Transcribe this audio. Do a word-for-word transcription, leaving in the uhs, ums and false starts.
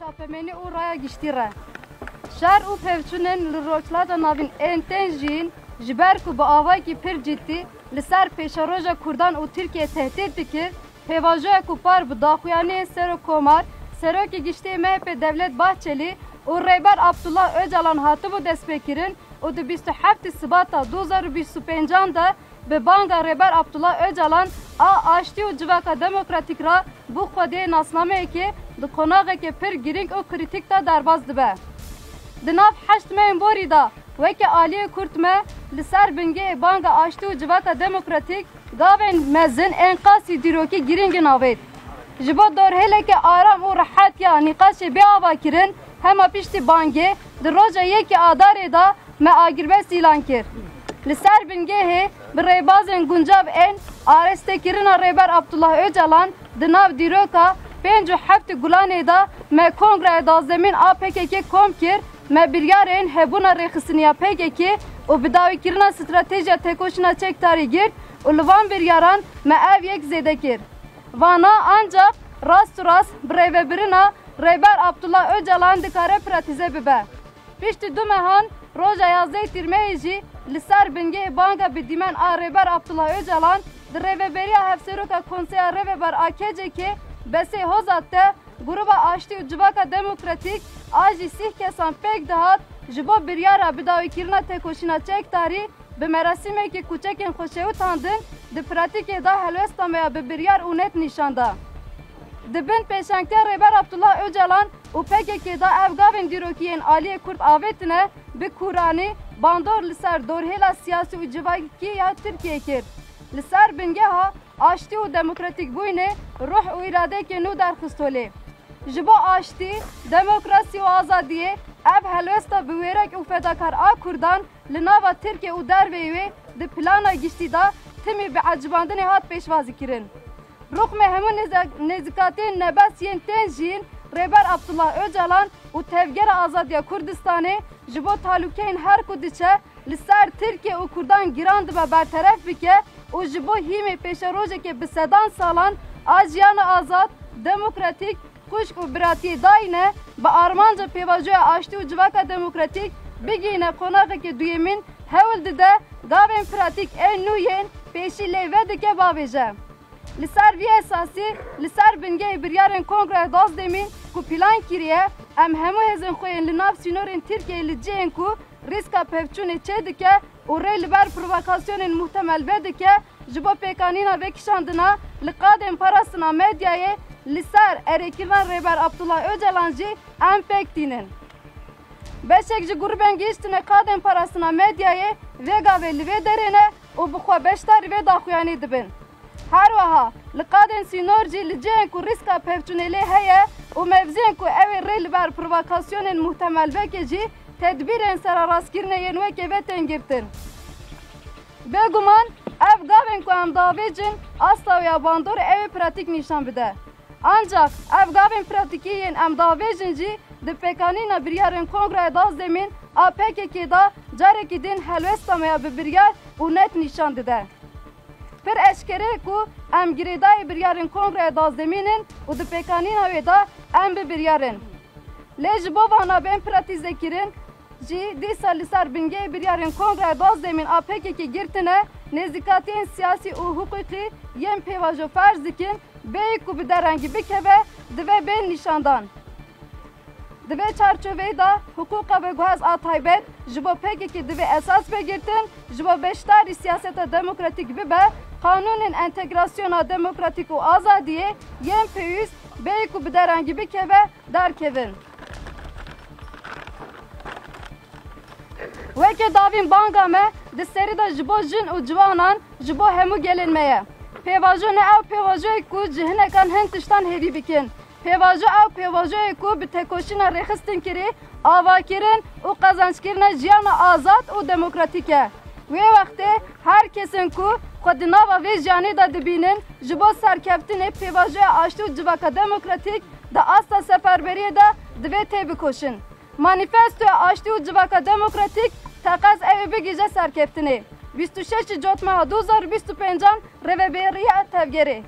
Çapemenî û raya giştî re. Şer û pevçûnên li Rojhilata Navîn ên tên jiyîn, ji ber ku bi avayekî pir cîdî li ser pêşeroja Kurdan û Tirkiyê tehdît dikir, pêvajoyek ku par bi daxuyaniyên Serokkomar, Serokê Giştî M H P Devlet Bahçelî û Rêber Abdullah Ocalan hatibû destpêkirin û di bîst û heftê Sibata du hezar û bîst û pêncan de bi banga Rêber Abdullah Ocalan a aştî û civaka demokratîk re bû xwediyê nasnameyekê di qonaxeke pir girîng û krîtîk de derbas dibe. Di nav heşt mehên borî de weke aliyê Kurd me li ser bingehê banga aştî û civaka demokratîk gavên mezin ên qasî dîrokî girîngin avêt. Ji bo dorhêleke aram û rehet ya nîqaşê bê avakirin, hema piştî bangê di roja yekê Adarê de me agirbest îlan kir. Li ser bingehê bi rêbazên guncav ên arêstekirina Rêber Abdullah Ocalan di nav dîroka pênc û heftê Gulanê de me Kongreya Dazdemîn a P K K kom kir, me biryarên hebûna rêxistiniya P K K û bidawîkirina stratejiya têkoşîna çekdarî girt û li van biryaran me ev yek zêde kir. Vana ancak rast û rast bi rêvebirina Rêber Abdullah Ocalan dikare pratîze bibe. Piştî du mehan, roja yazdehê Tîrmehê jî li ser bingehê banga bi dîmen a Rêber Abdullah Ocalan di rêveberiya Hevseroka Konseya Rêveber a K C K Besê Hozat de Gruba Aştî û Civaka Demokratîk a jî sîh kesan pêk dihat ji bo biryara bidawîkirina têkoşîna çekdarî bi merasîmekî ku çekên xwe şewitandin, di pratîkê de helwesta me ya bi biryar û net nîşan da. Di bin pêşengtiya Rêber Abdullah Ocalan û P K K de ev gavên dîrokî yên aliyê Kurd avêtine, bi kûranî bandor li ser dorhêla siyasî û civakî ya Tirkiyeyê kir. Li ser bingeha aştî û demokratîkbûyînê ruh û îradeyekê nû derxist holê. Ji bo aştî, demokrasî û azadiyê ev helwesta bi wêrek û fedakar a Kurdan li nava Tirkiye û derveyî wê di plana giştî de timî bi ecibandinê hat pêşwazîkirin. Rûxmê hemû nêze-, nêzîkatiyên nebes yên tên jiyîn Rêber Abdullah Ocalan û Tevgera Azadiya Kurdistanê ji bo talûkeyên her ku diçe li ser Tirkiye û Kurdan giran dibe berteref bike û ji bo hîmê pêşerojeke bi sedan salan a jiyana azad, demokratîk, xwişk û biratiyê dayîne, bi armanca pêvajoya aştî û civaka demokratîk bigihîne qonaxeke duyemîn hewl dide gavên pratîk ên nû yên pêşî lê vedike bavêje. Li ser vî esasî, li ser bingehê biryarên Kongreya Dazdemîn ku plan kiriye, em hemû hêzên xwe yên li nav sînorên Tirkiyeyê li cihên ku rîska pevçûnê çêdike û rê li ber provokasyonên muhtemel vedike, ji bo pêkanîna vekişandina li qadên parastina medyayê li ser erêkirina Rêber Abdullah Ocalan jî em pêk tînin. Beşek ji grûbên gihîştine qadên parastina medyayê vê gavê li vê derê ne û bi xwe beşdarî vê daxuyanî dibin. Her wiha li qadên sînor jî li cihên ku rîska pevçûnê lê heye û mevziyên ku ew ê rê li ber provokasyonên muhtemel veke jî tedbîrên serarastkirinê yên wekê ve tên girtin. Bêguman ev gavên ku em davêjin asta wê ya bandorê ew ê pratîk nîşan bide. Ancak ev gavên pratîkî yên em davêjin jî di pêkanîna biryarên Kongreya Dazdemîn a P K K de carekî din helwesta me ya bi biryar û net nîşan dide. Pir eşkere ku em girêdayî biryarên Kongreya Dazdemîn in û di pêkanîna wê de em bi biryar in. Lê ji bo vana bên pratîzekirin jî dîsa li ser bingehê biryarên Kongreya Dazdemîn a P K K girtine, nêzîkatiyên siyasî û hiqûqî yên pêvajo ferz dikin, bêyî ku bi derengî bikeve, divê bên nîşandan. Di vê çarçoveyê de hiqûqa veguhez a taybet ji bo P K K divê esas bê girtin, ji bo beşdarî siyaseta demokratîk bibe, qanûnên entegrasyona demokratîk û azadiyê yên pêwîst bêyî ku bi derengî bikeve, derkevin. Weke davîn banga me di serî de ji bo jin û ciwanan, ji bo hemû gelên me ye. Pêvajo ne ew pêvajoyê ku ji hinekan hin tiştan hêvî bikin. Pêvajo ew pêvajoyê ku bi têkoşîna rêxistinkirî, avakirin û qezenckirina jiyana azad û demokratîk e. Wê wextê her kesên ku xwe di nava vê jiyanê de dibînin, ji bo serkeftinê pêvajoya aştî û civaka demokratîk di asta seferberiyê de divê têbikoşin. Manîfestoya Aştî û Civaka Demokratîk teqez ew ê bigihîje serkeftinê. Bîst û şeş Cotmeha du hezar û bîst û pêncan, Rêveberiya Tevgerê.